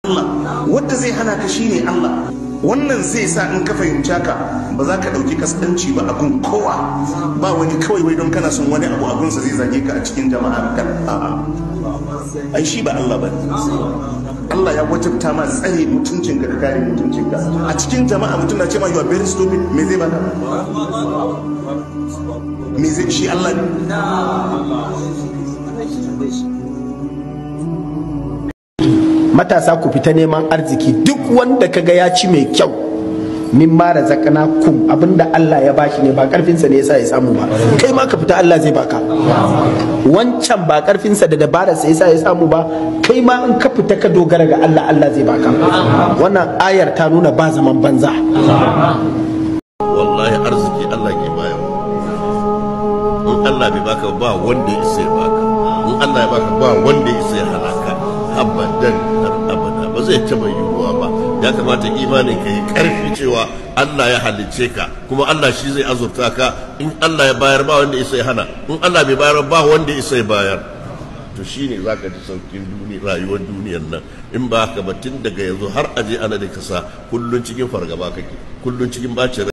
Allah, wanda zai hana ka shine Allah. Wannan zai sa in ka fahimci haka ba za ka ɗauki kaskanci ba a gun kowa. Ba wani kawai wai don kana son wani abu a gunsa zai zage ka a cikin jama'a kan a'a. Ai shi ba Allah ba. Allah ya wajabta ma tsare mutuncinka, ka kare mutuncinka a cikin jama'a. Mutum na ce ma you are very stupid, me zai baka? Me zai shi Allah ne? Matasa ku fita neman arziki. Duk wanda kaga ya ci mai kyau, min ma razaqnakum, abinda Allah ya bashi ne, ba karfinsa ne yasa ya samu ba. Kai ma ka fita, Allah zai baka. Wancan ba karfinsa da dabararsa yasa ya samu ba. Kai ma in ka fita ka dogara ga Allah, Allah zai baka. Wannan ayar ta nuna ba zaman banza. Wallahi arziki Allah ke bayarwa. In Allah bai baka ba wanda ya isa ya baka. In Allah ya baka ba wanda ya isa ya halaka. Abadan har abada ba zai taba yiwuwa ba. Ya kamata imanin ka yi karfi cewa Allah ya halicce ka kuma Allah shi zai azurta ka. In Allah ya bayar ba wanda ya isa ya hana, in Allah bai bayar ba wanda ya isa ya bayar. To shine zaka ji saukin duniya, rayuwar duniyar nan. In ba haka ba, tun daga yanzu har aje ana da kasa, kullun cikin fargaba kake, kullun cikin bacin